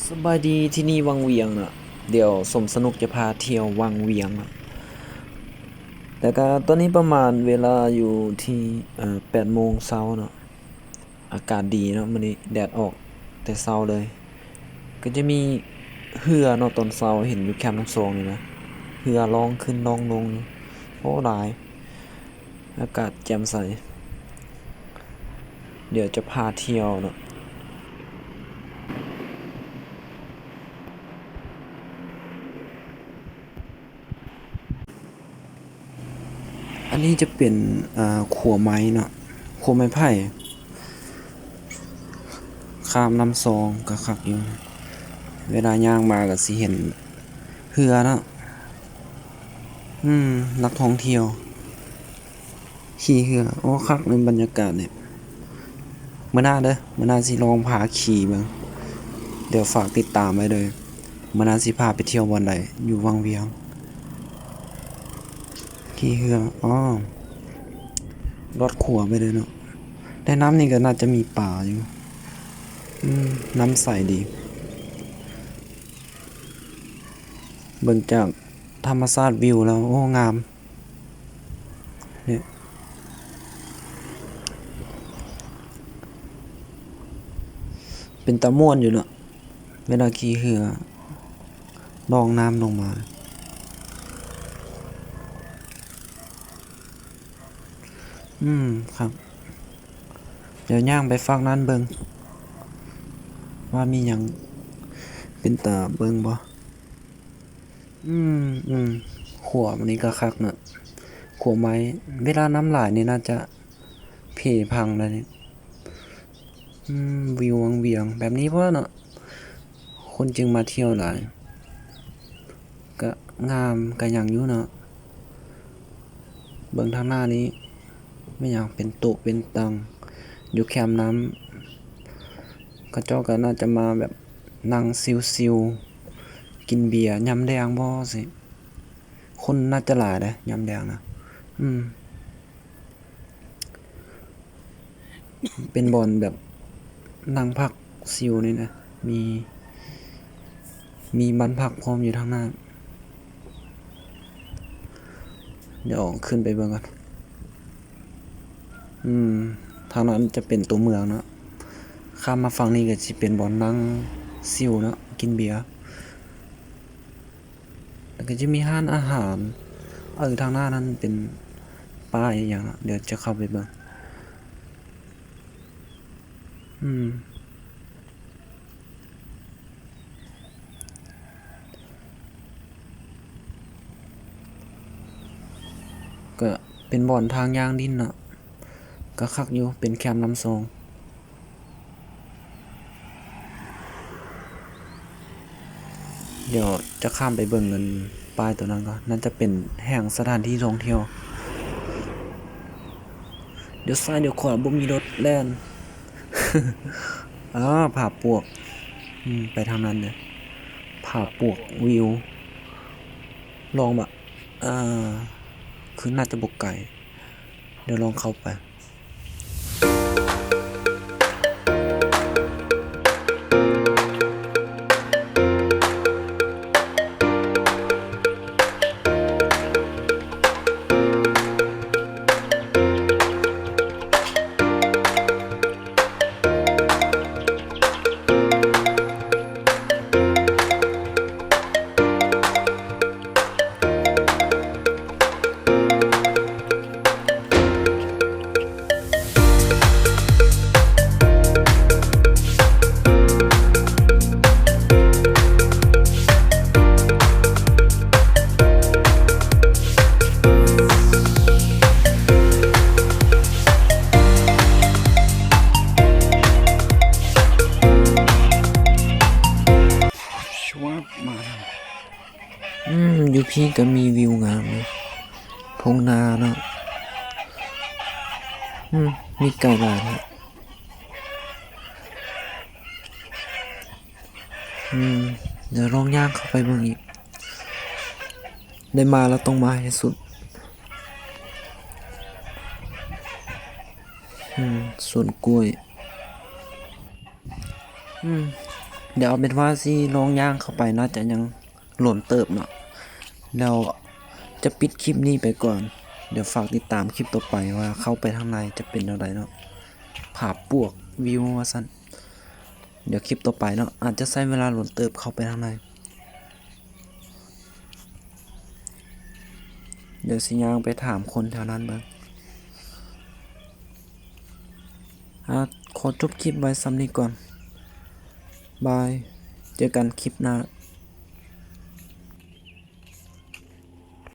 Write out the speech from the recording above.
ສະບາຍດີ ທີ່ນີ້ວັງວຽງເນາະ. ດຽວສົມສະໜຸກຈະພາທ່ຽວວັງວຽງເນາະ. ແລ້ວກະຕອນນີ້ປະມານເວລາຢູ່ທີ່ ເອີ ແປດໂມງເຊົ້າເນາະ. ອາກາດດີເນາະ ມື້ນີ້ແດດອອກແຕ່ເຊົ້າເລີຍ. ກໍຈະມີເຮືອເນາະ ຕອນເຊົ້າເຫັນຢູ່ແຄມນ້ຳຊອງນີ້ນະ ເຮືອລ່ອງຂຶ້ນລ່ອງລົງ ໂອ້ ຫຼາຍ. ອາກາດແຈ່ມໃສ. ດຽວຈະພາທ່ຽວເນາະ. ອັນນີ້ຈະເປັນ ເອີ ຂົວໄມ້ເນາະ ຂົວໄມ້ໄຜ່ ຂ້າມນ້ຳຊອງກໍຄັກຢູ່. ເວລາຍ່າງມາກໍຊິເຫັນເຮືອເນາະ. ອືມ ນັກທ່ອງທ່ຽວ ຂີ່ເຮືອ. ໂອ້ ຄັກໃນບັນຍາກາດນີ້. ມື້ໜ້າເດີ ມື້ໜ້າຊິລອງພາຂີ່ເບິ່ງ. ດຽວຝາກຕິດຕາມໄວ້ເດີ ມື້ໜ້າຊິພາໄປທ່ຽວບ່ອນໃດ ຢູ່ວັງວຽງ. ຂີ່ເຮືອ ອໍ ລອດຂົວໄປເລີຍເນາະ. ໃນນ້ຳນີ້ກໍໜ້າຈະມີປາຢູ່. ອືມ ນ້ຳໃສດີ. ເບິ່ງຈາກທຳມະຊາດວິວແລ້ວ ໂອ້ ງາມ. ເປັນຕາມ່ວນຢູ່ເນາະ ເວລາຂີ່ເຮືອລ່ອງນ້ຳລົງມາ. ອືມ ຄັກ. ດຽວຍ່າງໄປຟາກນັ້ນເບິ່ງ ວ່າມີຫຍັງເປັນຕາເບິ່ງບໍ່. ອືມ ອືມ ຂົວມັນນີ້ກໍຄັກເນາະ ຂົວໄມ້. ເວລານ້ຳຫຼາຍນີ້ໜ້າຈະເພພັງໄດ້ນີ້. ອືມ ວິວວັງວຽງແບບນີ້ບໍ່ເນາະ ຄົນຈຶ່ງມາທ່ຽວຫຼາຍ. ກະງາມກະຫຍັງຢູ່ເນາະ. ເບິ່ງທາງໜ້ານີ້ແມ່ນຫຍັງ ເປັນໂຕະເປັນຕັ່ງຢູ່ແຄມນ້ຳ. ເຂົາເຈົ້າກະໜ້າຈະມາແບບນັ່ງຊິວໆ ກິນເບຍ ຍາມແລງບໍ່ຊີ້. ຄົນໜ້າຈະຫຼາຍເດ້ຍາມແລງນະ. ອືມ. ເປັນບ່ອນແບບນັ່ງພັກຊິວນີ້ນະ ມີ ມີບ້ານພັກພ້ອມຢູ່ທາງໜ້າ. ດຽວຂຶ້ນໄປເບິ່ງກ່ອນ. ອືມ ທາງນັ້ນຈະເປັນຕົວເມືອງເນາະ ຂ້າມມາຝັ່ງນີ້ກໍຊິເປັນບ່ອນນັ່ງຊິວເນາະ ກິນເບຍ. ແລ້ວກໍຈະມີຮ້ານອາຫານ. ເອີ ທາງໜ້ານັ້ນເປັນປ້າຍອີ່ຫຍັງເນາະ ດຽວຈະເຂົ້າໄປເບິ່ງ. ອືມ ກໍເປັນບ່ອນທາງຍ່າງດິນເນາະ ກໍຄັກຢູ່ ເປັນແຄມນ້ຳຊອງ. ດຽວຈະຂ້າມໄປເບິ່ງອັນປ້າຍໂຕນັ້ນກ່ອນ ໜ້າຈະເປັນແຫ່ງສະຖານທີ່ທ່ອງທ່ຽວ. ດຽວຊ້າຍດຽວຂວາ ບໍ່ມີລົດແລ່ນ. ອາ ຜາປວກ. ອືມ ໄປທາງນັ້ນເດີ ຜາປວກວິວ. ລອງບະ ອາ ຄືໜ້າຈະບໍ່ໄກ. ດຽວລອງເຂົ້າໄປ. ຊວບ ມາແລ້ວ. ອືມ ຢູ່ພີ້ກໍມີວິວງາມເນາະ ທົ່ງນາເນາະ. ອືມ ມີໄກ່ຫຼາຍເນາະ. ອືມ ດຽວລອງຍ່າງເຂົ້າໄປເບິ່ງອີກ. ໄດ້ມາແລ້ວຕ້ອງມາໃຫ້ສຸດ. ອືມ ສວນກ້ວຍ. ອືມ ດຽວເອົາເປັນວ່າຊິລອງຍ່າງເຂົ້າໄປ ໜ້າຈະຍັງດົນເຕີບເນາະ. ແລ້ວຈະປິດຄລິບນີ້ໄປກ່ອນ. ດຽວຝາກຕິດຕາມຄລິບຕໍ່ໄປວ່າເຂົ້າໄປທາງໃນຈະເປັນແນວໃດເນາະ. ຜາປວກວິວວ່າຊັ້ນ. ດຽວຄລິບຕໍ່ໄປເນາະ ອາດຈະໃຊ້ເວລາດົນເຕີບເຂົ້າໄປທາງໃນ. ດຽວຊິຍ່າງໄປຖາມຄົນແຖວນັ້ນເບິ່ງ. ອາ ຂໍຈົບຄລິບໄວ້ສ່ຳນີ້ກ່ອນ. ບາຍ. ເຈີກັນຄລິບໜ້າ.